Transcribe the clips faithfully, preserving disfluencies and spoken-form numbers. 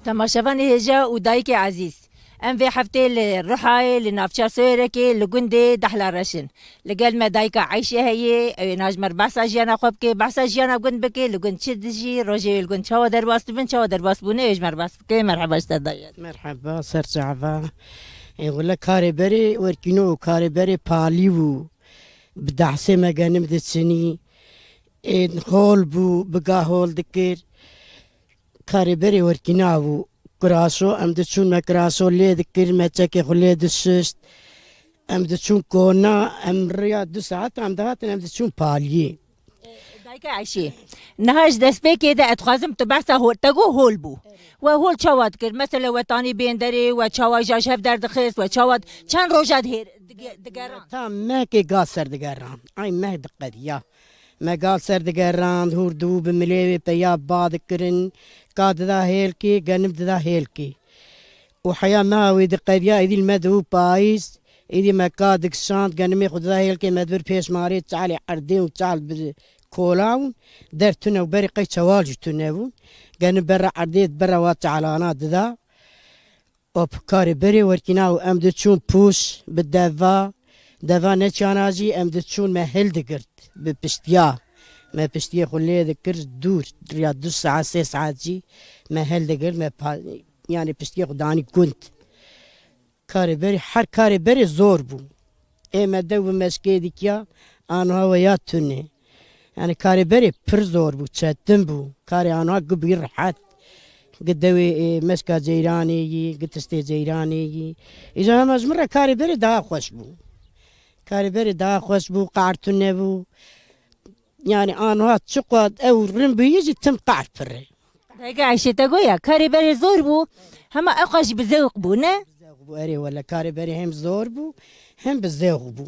Temaşevanê hêja û dayikê ezîz, em vê heftê li Rihayê, li navça Soyerekê, li gundê Dehla Reş in. Li gel me dayika Eyşê heye, ew ê niha ji me re behsa jiyana xwe bike, behsa jiyana gund bike, li gund çi dijî, rojê wê li gund çawa derbas dibin, çawa derbas bûne, ew ê ji me re behs bike. Merheba ji te dayê. Merheba, ser çava. Ê, wele karê berê werkîno û karê berê palî bû. Bi dehsê me genim diçinî. Ê, hol bû, biga hol dikir. Karê berê werkîna bû. Kiraso, em diçûn me kiraso lê dikir, me çekê xwe lê dişişt. Em diçûn kona, em riya du saet em dihatin, em diçûn paliyê. Dayika Eyşê, niha ji destpêkê de ez dixwazim tu behsa hol, te got hol bû. We hol çawa dikir? Mesela we tanî bên derê, we çawa ja ji hev derdixist, we çawa d-, çend roja dihêr-, dige-, digeran? Ta mehkê ga ser digeran. Ay meh diqediya. Me ga ser digeran, hûr dibû bi milê wê peya ba dikirin. Ka dida hêlkê, genim dida hêlkê. Û heya meha wê diqediya, êdî li me dibû payîz, êdî me ka dikişand, genimê xwe dida hêlkê, me dibir pêş marê çalê erdê û çal bi kola bûn, der tune û berê qey çewal jî tune bûn. Genim berra erdê, berra wa çalana dida. Û bi karê berê werkîna û em diçûn pûş bi deva, deva neçiyana jî em diçûn me hildigirt bi piştiya. Me piştiyê xwe lê dikir dûr, riya du saet, sê saet jî me hildigirt, me pa-, yanî piştiyê xwe danî gund. Karê berê, her karê berê zor bû. Ê me dew bi meşkê dikiya, aniha we ya tune. Yani karê berê pir zor bû, çetin bû. Karê aniha gibî rehet. Gi dewê, ê, meşka ceyranê yî, gi tiştê ceyranê yî. Îja hema ji min re karê berê daha xweş bû. Karê berê daha xweş bû, qar tune bû. Yani aniha çiqad ew rin bûyî jî tim qar pir e. Dayika Eyşê te goya, karê berê zor bû, hema ew qas jî bi zewq bû, ne? Bi zewq bû, erê wele, karê berê hem zor bû, hem bi zewq bû.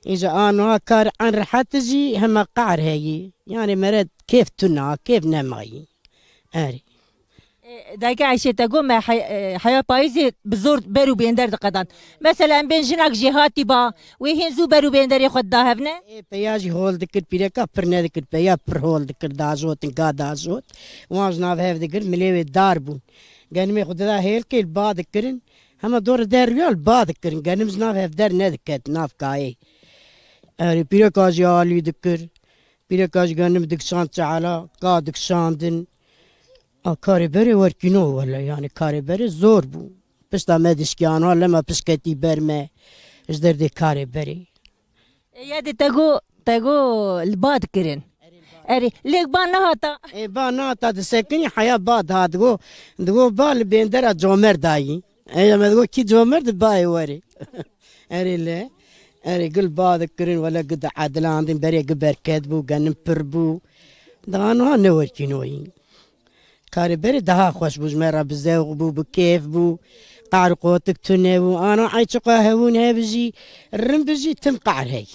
Înca a niha kar en rehet jî hema qar heyî. Yani mere kêf tuna, kêf nemayî. Erê. E, dayika Eyşê te got me hey-, e, heya payîzê bi zor ber û bênder diqedan. Mesela em bên jinak jêhatî ba, wê hên zû ber û bênderê xwe dida hev ne? Ê, peya jî hol dikir pîreka pir nedikir, peya pir hol dikir, dajotin, ga dajot. Wan ji nav hev digir, milê wê dar bûn. Genimê xwe dida hêlkê li ba dikirin. Hema dor der riya li ba dikirin. Genim ji nav hev der nediket, nav kayê. Erê, pîreka jî alî dikir. Pîreka jî genim dikişand çehala, ka dikişandin. A karê berê werkîno wele, yani karê berê zor bû. Pişta me dişkiyana lema pişketî ber me ji derdê karê berê. E, ya de te got, te got li ba dikirin. Erê, lêk ba nehata. Ê, ba nehata disekinî heya ba dihat, digo, digo ba li bêndera comerdayî. Ê, ya me digo kî comerd, bayê werê. Erê le, erê gil ba dikirin, wele gi diedilandin, berê gi berket bû, genim pir bû. Daha niha ne werkînoyî. Karê berê daha xweş bû, ji me re bi zewq bû, bi kêf bû. Qar û qotik tune bû. Ana ey çiqa hewûn hebijî, rin bijî, tim qar hey.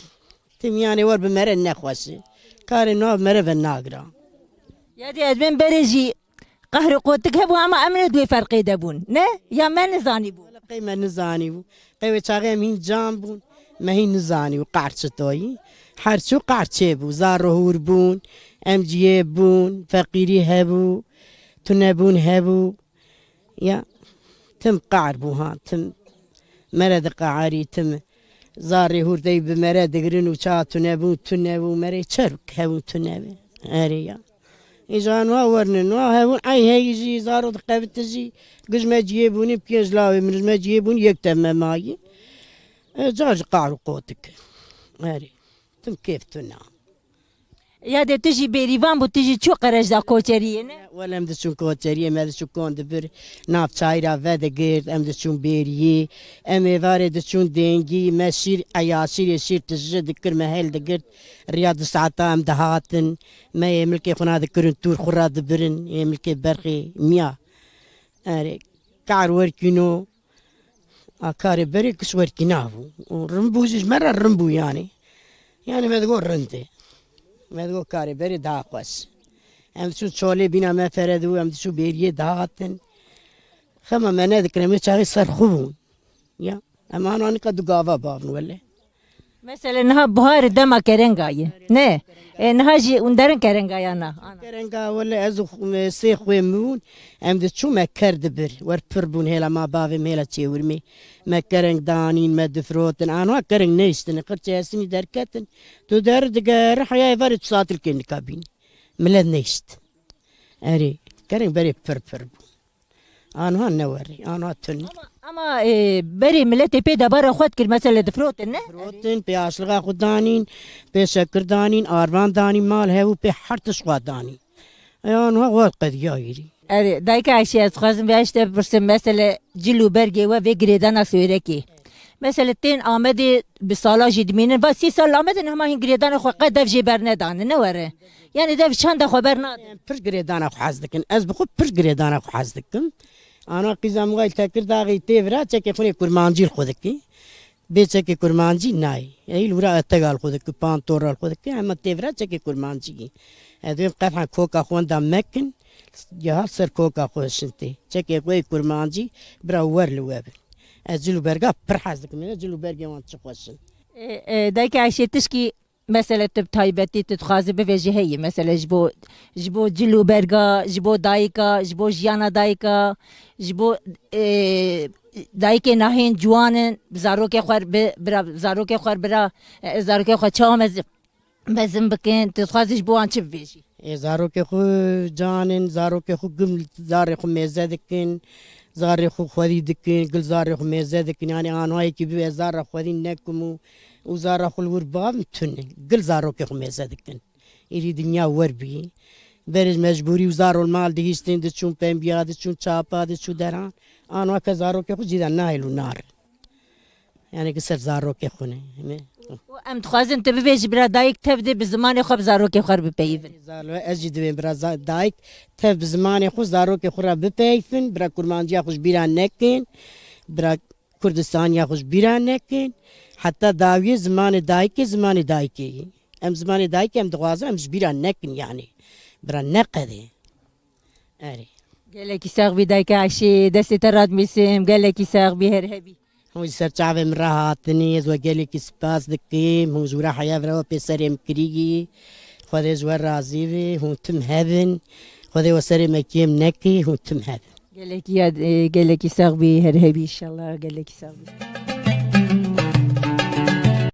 Tim yanê wer bi mere nexweşi. Karê nav mere ve nagira. Ya dê ez bên berê jî qehr û qotik hebû, ama em ne di wê ferqê de bûn, ne? Ya me nizanî bû. Wele qey me nizanî bû. Qey wê çaxê em hîn can bûn, me hîn nizanî û qehr çitoyî. Her çû qehr çê bû, zar û hûr bûn, em ciyê bûn, feqîrî hebû, tunebûn hebû. Ya, tim qehr bû ha, tim mere diqeherî, tim zarê hûr dey bi mere digirin û ça tunebû, tunebû, merê çerûk hebû, tunebû. Erê ya. Îja niha wernin, niha hevûn ey heyî jî, zaro diqeviti jî, giş me ciyê bûnî, piyêj lawê min ji me ciyê bûn, yek te me mayî. E, car ji qar û qotik. Erê. Tim kêf tuna. Ya de tu jî bêrîvan bû, tu jî çû qerejda koçeriyê ne? Wele em diçûn koçeriyê, me diçû kon dibir, nav çayra vedigirt, em diçûn bêriyê. Em êvarê diçûn dengî, me şîr, eya şîrê şîr tije dikir, me hel digirt. Riya du saeta em dihatin. Me yê milkê xwe nadikirin, tûr xwe ra dibirin, yê milkê berxê miya. Erê, kar werkîno. A karê berê kiş werkî nabû. Û rin bû jî ji me re rin bû yanî. Yanî me digot rind e. Me digot karê berê daha xweş. Em diçûn çolê bîna me feredibû, em diçû bêriyê dihatin. Xema me nedikin, em ê çaxê ser xwe bûn. Ya, em ana nika du gava bavin wele. Mesela niha buhar dema kerenga ye. Ne? E, niha jî hûn derin kerenga ya na. Ana. Kerenga wele ez û xu-, sê xwê min bûn. Em diçû me ker dibir. Wer pir bûn hêla ma bavê min hêla çêwirmê. Me kereng danîn, me difirotin. Anwa kereng neyştin. Qirçê esînî derketin. Tu der digere heyayê verê tu satilkê nikabîn. Millet neyşt. Erê, kereng berê pir pir bûn. Anha ne werê, anha tun. Ama, ama, e, berê miletê pê debara xwe dikir, mesela difirotin, ne? Difirotin, pê aşlixa xwe danîn, pê şekir danîn, arvan danîn, mal hev û pê her tişt xwe danîn. E, anha xwe qediya hîrî. Erê, dayika Ayşe, ez xwazim vê ji te bipirsim, mesela cil û bergê we vê girêdana Sêwrekê. Mesela tên Amedê bi sala jî dimînin, va sî sal Amedin hema hîn girêdana xwe qe dev jê bernedanin, ne were? Yani dev çanda xwe bernadin. Em pir girêdana xwe hez dikin. Ez bi xwe pir girêdana xwe hez dikim. Ana qîza Mixayîl Tekirdaxî tê vira çekê xwe kurmancî li xwe dikî. Bê çekê kurmancî nayê. Ey li wira etega li xwe dikî, pantora li xwe dikî, hema tê vira çekê kurmancî yî. Ez dibêm qedha koka xwe wenda mekin, ya ser koka xwe şin tê. Çekê xwe yê kurmancî bira wer li we bin. Ez cil û berga pir hez dikim. Cil û bergê wan çi xweş in. E, e, dayika Ayşe, tişkî Mesela tu bi taybetî tu dixwazî bivêjî heye. Mesela ji bo, ji bo cil û berga, ji bo dayika, ji bo jiyana dayika, ji bo, e, dayikê nahên ciwan in, bi zarokê xwe re bi, bira, zarokê xwe re bira, e, zarokê xwe çawa mezin, mezin bikin, tu dixwazî ji bo wan çi bivêjî? Ê, zarokê xwe can in, zarokê xwe gim zarê xwe mêze dikin, zarê xwe xwedî dikin, gil zarê xwe mêze dikin. Yani anha yekî bibe zara xwedî nekim û û zara xwe li wir bavim tune. Gil zarokê xwe mêze dikin. Êdî dinya wer bûyî. Berê ji mecbûrî û zaro li mal dihiştin, diçûn pembiya, diçûn çapa, diçû deran. An weke zarokê xwe cî de nahêl û narin. Yani ki ser zarokê xwe ne. Ne? Û em dixwazin tu bibêjî bira dayik tev de bi zimanê xwe bi zarokê xwe re bipeyivin. Zalo, ez jî divêm bira za-, dayik tev bi zimanê xwe zarokê xwe re bipeyivin, bira kurmanciya xwe ji bîra nekin, bira Kurdistaniya xwe ji bîra nekin. Heta dawiyê zimanê dayikê, zimanê dayikê ye. Em zimanê dayikê em dixwazin, em ji bîra nekin yani. Bira neqedê. Erê. Gelekî sax bî dayika Eşê, destê te radmîsim, gelekî sax bî, her hebî. Hûn ji ser çavê min re hatinî, ez we gelekî spas dikim. Hûn ji wira heya vira we pê serê min kirî. Xwedê ji we razî bî, hûn tim hebin. Xwedê we serê me kêm nekî, hûn tim hebin. Gelekî ya, e, gelekî sax bî, her hebî inşallah, gelekî sax bî.